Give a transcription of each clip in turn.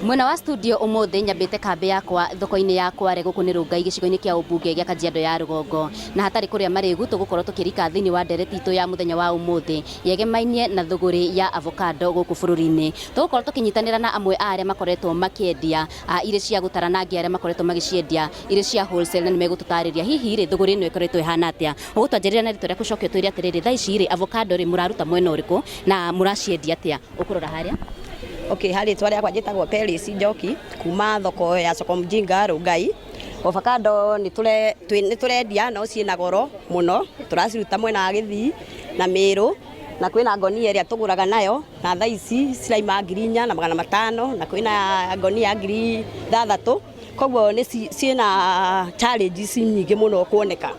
Mwena wa studio umuthi nyambite kambi yakwa thoko-inĩ ya Kware gũkũ nĩ Rongai gĩcigo-inĩ kĩa ũmbunge gĩa Kajiado ya Rũgongo. Na hatarĩ kũrĩa marĩgu tũgũkorwo tũkĩrika thĩinĩ wa ndereti itũ ya mũthenya wa ũmũthĩ yegemainie na thũgũrĩ ya avocado gũkũ bũrũri-inĩ. Tũgũkorwo tũkĩnyitanĩra na amwe a arĩa makoretwo makĩendia irĩ cia gũtara na angĩ arĩa makoretwo magĩciendia irĩ cia wholesale na nĩ megũtũtarĩria hihi rĩ thũgũrĩ ĩno ĩkoretwo ĩhana atĩa. Ũgũtwanjĩrĩra na rĩtwa rĩaku ũcoke ũtwĩre atĩrĩrĩ thaa ici rĩ avocado rĩ mũraruta mwena ũrĩkũ na mũraciendia atĩa? Ũkũrora harĩa. Okay, ha rĩtwa rĩakwa njĩtagwo Peris Njoki kuma thoko ya Soko Mjinga Rongai. Avocado nĩ tũrendia no ciĩna goro mũno, tũraciruta mwena wa Gĩthii na Mĩrũ na kwĩna ngonia ĩrĩa tũgũraga nayo na thaa ici ciraima 4500 na kwĩna ngonia 6000, koguo nĩ ciĩna challenges nyingĩ mũno kuoneka,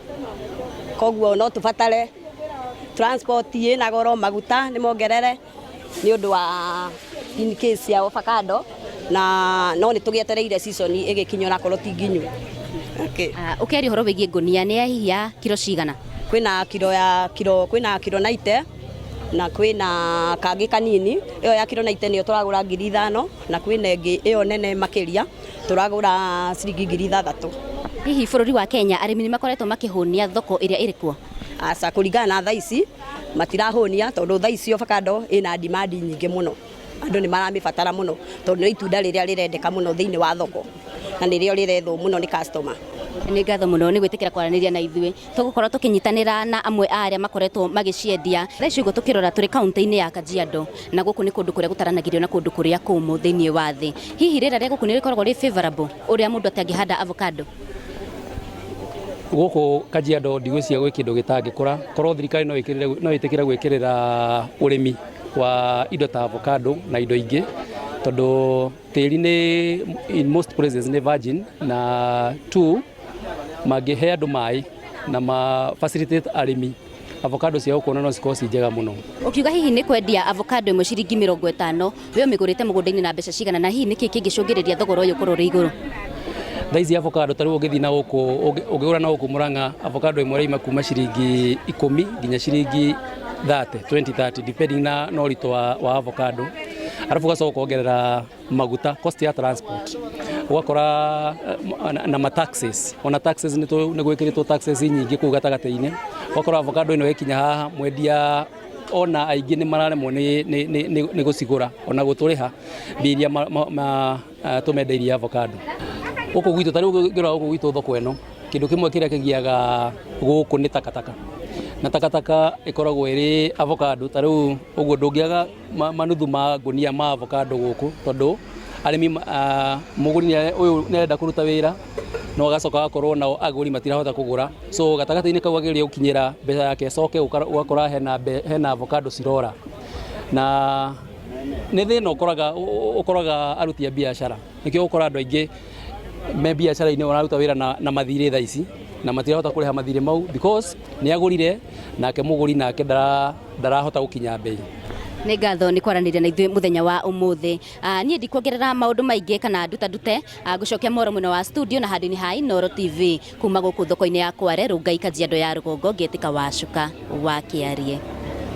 koguo no tũbatare transport ĩna goro, maguta nĩ mongerere nĩ ũndũ wa in case ya avocado na no nĩ tũgĩetereire season ĩgĩkinya onakorwo ti nginyu. Okay. Ũkĩaria ũhoro wĩgiĩ ngũnia nĩ ya hihi ya kiro cigana? Kwĩna kiro ya kiro, kwĩna kiro 90 na kwĩna kangĩ kanini. Ĩyo ya kiro 90 nĩyo tũragũra 5000 na kwĩna ĩngĩ ĩyo nene makĩria tũragũra ciringi 6000. Hihi bũrũri wa Kenya arĩmi nĩ makoretwo makĩhũnia thoko ĩrĩa ĩrĩ kuo? Aca, kũringana na thaa ici matirahũnia tondũ thaa ici avocado ĩna demand nyingĩ mũno, andũ nĩ maramĩbatara mũno tondũ nĩ itunda rĩrĩa rĩrendeka mũno thĩinĩ wa thoko na nĩrĩo rĩrethwo mũno nĩ customer. Nĩ ngatho mũno nĩ gwĩtĩkĩra kwaranĩria na ithuĩ. Tũgũkorwo tũkĩnyitanĩra na amwe a arĩa makoretwo magĩciendia. Thaa ici ũguo tũkĩrora tũrĩ kaũntĩ-inĩ ya Kajiado na gũkũ nĩ kũndũ kũrĩa gũtaranagĩrio na kũndũ kũrĩa kũmũ thĩinĩ wa thĩ. Hihi rĩera rĩa gũkũ nĩ rĩkoragwo rĩ favorable ũrĩa mũndũ atangĩhanda avocado? Gũkũ Kajiado ndigwĩciria gwĩ kĩndũ gĩtangĩkũra korwo thirikari no ĩkĩrĩre no ĩtĩkĩre gwĩkĩrĩra ũrĩmi wa indo ta avocado na indo ingĩ tondũ tĩri nĩ in most places nĩ virgin na two mangĩhe andũ maĩ na ma facilitate arĩmi avocado cia gũkũ no cikorwo ci njega mũno. Ũkiuga hihi nĩ kwendia avocado ĩmwe ciringi 50, we ũmĩgũrĩte mũgũnda-inĩ na mbeca cigana na hihi nĩkĩ kĩngĩcũngĩrĩria thogora ũyũ ũkorwo ũrĩ igũrũ? Thaa ici avocado ta rĩu ũngĩthiĩ na gũkũ ũngĩgũra na gũkũ Murang'a avocado ĩmwe ĩraima kuma ciringi 10 nginya ciringi 30, 20, 30 depending na ũritũ wa avocado. Arabu ũgacoka ũkongerera maguta cost ya transport ũgakora na ma taxes ona taxes nĩ gwĩkĩrĩtwo taxes nyingĩ kũu gatagatĩ-inĩ ũgakora avocado ĩno ĩkinya haha mwendia ona aingĩ nĩ mararemwo nĩ gũcigũra ona gũtũrĩha mbia iria tũmendeirie avocado. Gũkũ gwitũ ta rĩu ũngĩrora gũkũ gwitũ thoko ĩno kĩndũ kĩmwe kĩrĩa kĩgiaga gũkũ nĩ takataka na takataka ĩkoragwo ĩrĩ avocado ta rĩu ũguo ndũngĩaga manuthu ma ngũnia ma avocado gũkũ tondũ arĩmi mũgũri ũyũ nĩ arenda kũruta wĩra no agacoka agakorwo nao agũri matirahota kũgũra so gatagatĩ-inĩ kau ageria gũkinyĩra mbeca yake ĩcoke ũgakora hena avocado cirora na nĩ thĩna ũkoraga ũkoraga aruti a biacara nĩkĩo ũgũkora andũ aingĩ me biacara-inĩ mararuta wĩra na mathirĩ thaa ici na matirahota kũrĩha mathirĩ mau because nĩ agũrire nake mũgũri nake ndarahota gũkinya mbei. Nĩ ngatho nĩ kwaranĩria na ithuĩ mũthenya wa ũmũthĩ. Niĩ ndikuongerera maũndũ maingĩ kana nduta ndute, ngũcokia mohoro mwena wa studio na handũ-inĩ ha Inooro TV kuma gũkũ thoko-inĩ ya Kware, Rongai, Kajiado ya Rũgongo, ngĩtĩka Wacuka wa Kĩarie.